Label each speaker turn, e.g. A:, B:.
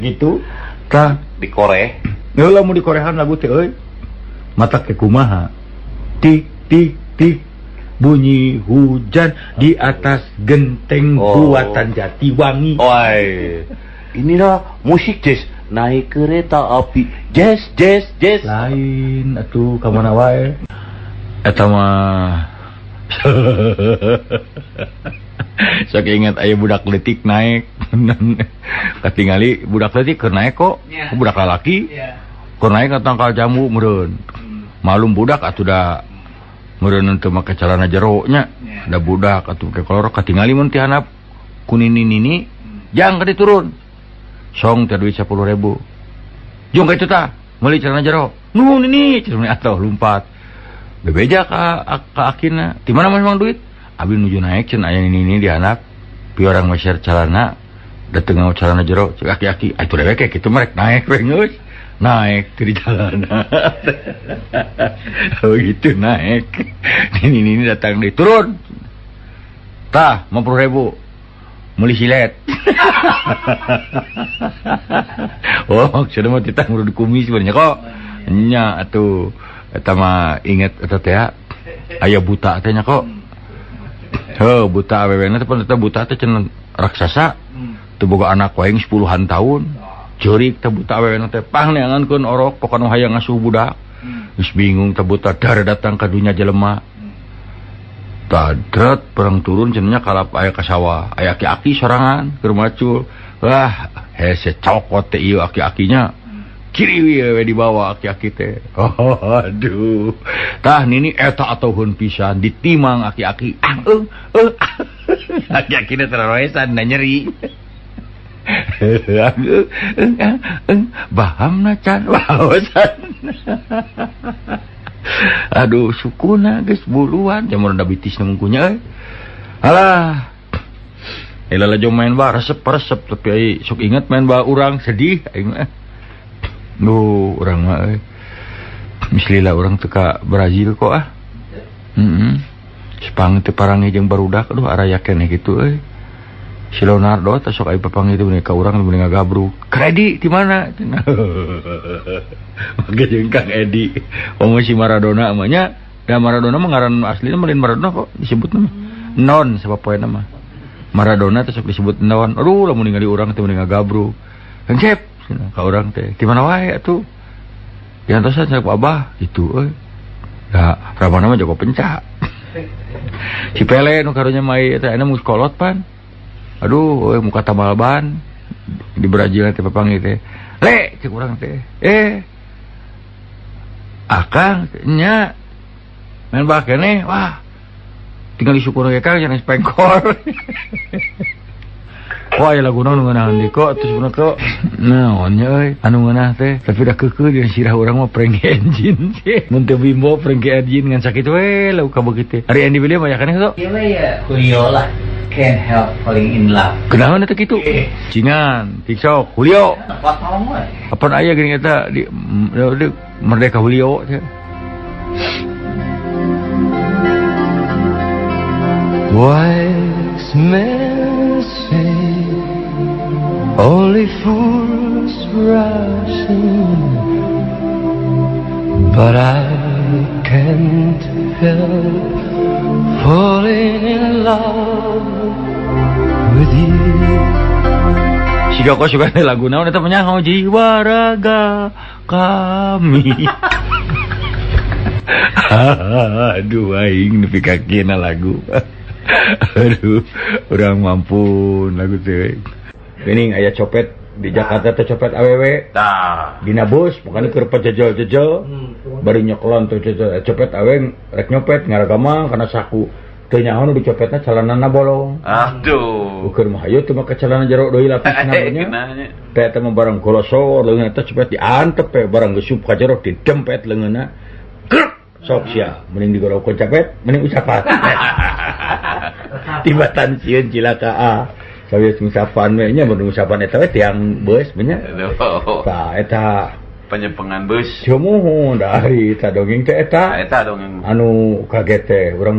A: Gitu tah
B: dikoreh.
A: Heula mun dikorehan lagu teh euy. Mata ke kumaha? Tik tik tik bunyi hujan di atas genteng buatan Jatiwangi.
B: Oi. Inilah musik jazz, naik kereta api jazz jazz jazz.
A: Lain atuh ka mana wae. Eta mah sok ingat aya budak leutik naik. Katingali budak leutik keur naik kok, yeah. Budak lalaki. Yeah. Keur naik ka tangkal jambu meureun. Malum budak atuh da meureun teu make calana jero nya. Yeah. Da budak atuh ke kolor katingali mun ti handap ku nini-nini jang ka diturun. Song teh duit 10.000. Jung ka itu tah, meuli celana jero. Nuhun nini, cenah atuh lumpat. Bebeja ka akina. Di mana mang duit? Abi nuju naik cenah aya nini-nini di handap. Piorang meser celana, dateng ngau celana jero, cek aki-aki, atuh dewek kitu merek naik we geus. Naik di celana. Begitu naik. Nini-nini datang deui, turun. Tah, 50.000. Meuli silet. Oh, maksudna mah titah ngurud kumis sebenarnya kok. Nya atuh eta mah inget eta teh aya buta teh nya kok. Heuh, buta awewena teh pan eta buta teh cenah raksasa. Teu boga anak wae 10-an tahun. Ceurik teh buta awewena teh pang neangankeun orok pokona hayang ngasuh budak. Geus bingung teh buta dar datang ka dunya jelema. Tadrat perang turun cenah kalap aya ka sawah, aya aki-aki sorangan keur macul. Wah, hese cokot teh ieu aki-akinya. Kiri we dibawa aki-aki teh. Oh, aduh. Tah nini eta atoheun pisan ditimang aki-aki. Ah, aki-aki teh tararoesan da nyeri. Bahamna can waosan. Aduh sukuna geus buluan jamur da bitisna mungkunya euy. Alah. Lalajo main bah resep-resep tapi ai sok inget main bah urang sedih aing mah. Duh urang mah euy. Mislila urang teu ka Brazil kok ah. Heeh. Sepang teh parangi jeung barudak aduh araya keneh kitu euy. Si Leonardo teh sok ai papanggih teh ka urang mending ngagabruk. Kredit di mana? Make jeung Kang Edi. Omo si Maradona mah nya. Da Maradona mah ngaran aslina mah lain Maradona kok disebutna mah. Non sapopoena mah. Maradona teh sok disebut non. Aduh lamun ningali urang teh mending ngagabruk. Kang Cep cenah ka urang teh. Di mana wae atuh? Diantosan ku Abah kitu euy. Da Ramana mah jago pencak. Si Pele nu karunya mah eta aya mus kolot pan. Aduh, euy muka tambal ban di Brazil teh papanggih teh. Le cek urang teh. Akang nya main bah keneh wah. Tinggal disyukur ge Kang jangan pengkor. Wah, aya laguna nu ngeunahan deui kok terus bener kok. Naon nya euy anu ngeunah teh tapi da keukeuh dina sirah urang mah Frankie Engine sih. Mun teu bimbo Frankie Engine ngan sakitu we lauk kabeukit teh. Ari Andy William aya keneh sok?
C: Ieu mah ya Julio lah. Can't help falling in love.
A: Kunaon eta kitu? Cingan, TikTok, Julio. Apaan aya geuning eta di Merdeka Julio teh.
D: Wise men say only fools rush in, but I can't help falling in love with you.
A: Siga kok suka lagu naon eta mah jiwa raga kami. Aduh aing nepi ka kieuna lagu. Aduh, urang mampun lagu teh. Geuning aya copet di Jakarta teh copet awewe.
B: Tah.
A: Dina bus pokona keur pajejel-jejel. Bari nyoklon tuh copet awe rek nyopet ngaragamang kana saku. Teu nyaho nu dicopetna celanana bolong.
B: Aduh.
A: Ukur mah hayu teu make celana jero deui lapisna nya. Teh eta mah barang golosor leungeun eta copet diantep we barang geus ka jero didempet leungeunna. Krek sok sia mending digorok capet mending ucapan. Tibatan sieun cilaka ah. Sawios ngusapan we nya mun ngusapan eta we tiang beus nya. Tah eta
B: penyepengan beus.
A: Cumuhun dari eta dongeng teh eta.
B: Eta dongeng.
A: Anu kaget teh urang